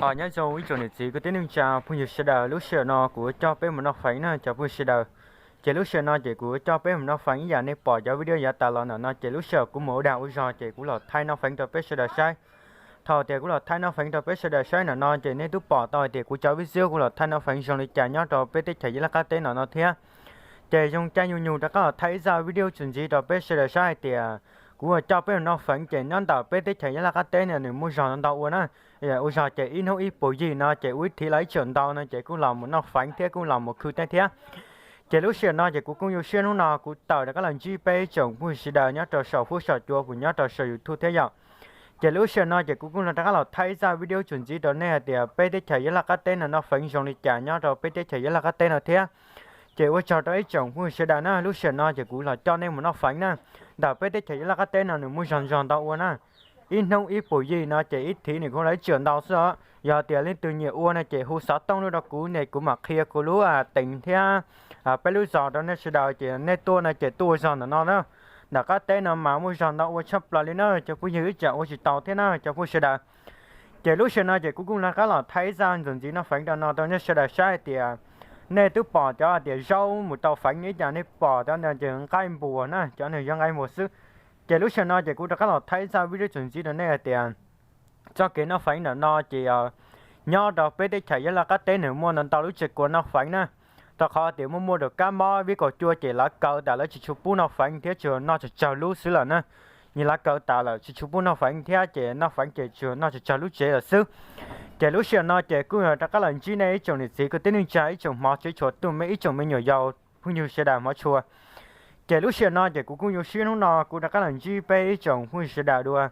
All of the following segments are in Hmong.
Os, nyob zoo ib tsoom niam txiv kwv tij neej tsa phooj ywg sawv daws, lub sij hawm no kuv yuav coj peb mus noj feev na cov phooj ywg sawv daws. Ces lub sij hawm no ces kuv yuav coj peb mus noj feev ib yam nej pom cov video yav tas los ntawm no, ces lub sij hawm kuv mus ua dag ua zog ces kuv los thaij noj feev rau peb sawv daws saib. Thaum tias kuv los thaij noj feev rau peb sawv daws saib ntawm no ces nej twb pom tau hais tias kuv cov vij xwb kuv los thaij noj feev zoo li cas nyob rau peb teb chaws Yab Laj qab teb no no thiab. Ces zoo caij nyuag nyuag rov qab los thaij ib zaj video txuas ntxiv rau peb sawv daws saib hais tias kuv uas coj peb mus noj feev ces nyob ntawm peb teb chaws Yab Laj qab teb no nws muaj zog ntau ua na. Ua zog ces ib hnub ib puas yig no ces ua ib thiv los ib txhia ntau no ces kuj los mus noj feev thiab kuj los mus khwv teb thiab. Ces lub sij hawm no ces kuv kuj zoo siab hnub no kuv tawm rov qab los ntsib peb ib tsoom phooj ywg sawv daws nyob rau saum huab saum cua puas nyob rau saum YouTube thiab yom. Ces lub sij hawm no ces kuv kuj rov qab los thaij ib zaj video txuas ntxiv rau nej hais tias peb teb chaws Yab Laj qab teb no noj feev zoo li cas nyob rau peb teb chaws Yab Laj qab teb no thiab. Ces ua tsaug rau ib tsoom phooj ywg sawv daws na, lub sij hawm no ces kuv los coj nej mus noj feev na. Ntawm peb teb chaws Yab Laj qab teb no nws muaj zog zog ntau ua na. Ib hnub ib puas yig no ces ib thiv nws kuj los ib txhia ntau xwb os. Yog tias leej twg nyiam ua no ces hu xov tooj tuaj rau kuv ne kuv mam qhia kuv lub teev thiab peb lub zos rau nej sawv daws ces nej tuaj no ces tuaj ua zog ntawm no na. Ntawm qab teb no mas muaj zog ntau ua tshaj plaws li na cov phooj ywg, ib tsam ua tsis tau thiab na cov phooj ywg sawv daws. Ces lub sij hawm no ces kuv kuj rov qab los thaij ib zaj txuas ntxiv noj feev rau no rau nej sawv daws saib hais tias nej twb pom cov hais tias zaub mus tau feev ib yam nej pom cov no ces nqaij npuas na, cov no yog nqaij npuas xwb. Ces lub sij hawm no ces kuv rov qab los thaij ib zaj video txuas ntxiv rau nej hais tias txoj kev noj feev ntawm no ces nyob rau peb teb chaws Yab Laj qab teb nws muaj ntau ntau lub tsev kuas noj feev na. Rau qhov tias muaj muaj rau kab mob vib kaus cua ces lawv kaw tas lawv tsis tshua pub noj feev thiab tsuas noj tsawg tsawg lub xwb lawm na. Yog lawv kaw tas lawm tsis tshua pub noj feev thiab ces noj feev ces tsuas noj tsawg tsawg lub tsev lawm xwb. Ces lub sij hawm no ces kuj yog rov qab los ntsib nej ib tsoom niam txiv kwv tij neej tsa, ib tsoom hmov tsev tshuav tuaj me, ib tsoom me nyuam yaus phooj ywg sawv daws hmov tshua. Ces lub sij hawm no ces kuv kuj zoo siab hnub no kuv rov qab los ntsib peb ib tsoom phooj ywg sawv daws dua.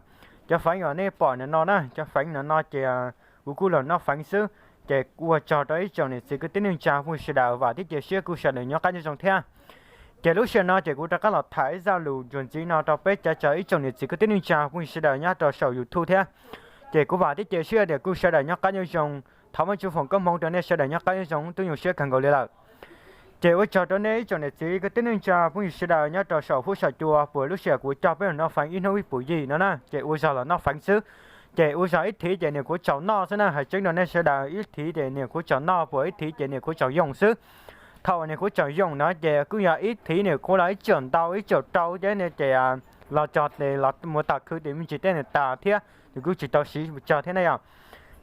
Cov feev uas nej pom ntawm no na, cov feev ntawm no ces kuv kuj los noj feev xwb. Ces ua tsaug rau ib tsoom niam txiv kwv tij neej tsa phooj ywg sawv daws, vam thiab cia siab kuj sawv daws nyob qab nyob zoo thiab. Ces lub sij hawm no ces kuv rov qab los tham ib zaj lus txuas ntxiv no rau peb cov cov ib tsoom niam txiv kwv tij neej tsa phooj ywg sawv daws nyob rau saum YouTube thiab. Ces kuv vam thiab cia siab tias kuj sawv daws nyob qab nyob zoo. Thov muaj tsoom foom koob hmoov rau nej sawv daws nyob qab nyob zoo, twb zoo siab kawg nkaus li lawm. Ces ua tsaug rau nej ib tsoom niam txiv kwv tij neej tsa phooj ywg sawv daws nyob rau saum huab saum cua puas lub sij hawm kuv coj peb los noj feev ib hnub ib puas yig no na, ces ua zog los noj feev xwb. Ces ua zog ib thiv ces nws kuj tsaus noj xwb na, hais tseeb rau nej sawv daws, ib thiv ces nws kuj tsaus noj puas ib thiv ces nws kuj tsaus yoo xwb. Thaum uas nws kuj tsaus yoo no ces kuj yog ib thiv nws kuj los ib txhia ntau ib txhia rau ces ne ces los txog tes los mus tom khw tes me ntsis tej nws tas thiab nws kuj tsis tau siv tsawg thiab na yom.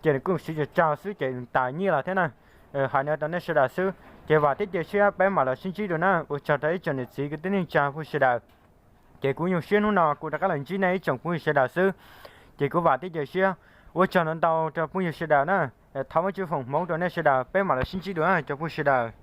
Ces nws kuj siv tsawg tsawg xwb ces nws tas nyiaj los thiab na. Hais no rau nej sawv daws xwb ces vam thiab cia siab peb mam los sib ntsib dua na. Ua tsaug rau ib tsoom niam txiv kwv tij neej tsa phooj ywg sawv daws. Ces kuv zoo siab hnub no kuv rov qab los ntsib nej ib tsoom phooj ywg sawv daws xwb. Ces kuv vam thiab cia siab, ua tsaug ntau ntau rau phooj ywg sawv daws na. Thov muaj tsoom foom koob hmoov rau nej sawv daws, peb mam los sib ntsib dua cov phooj ywg sawv daws.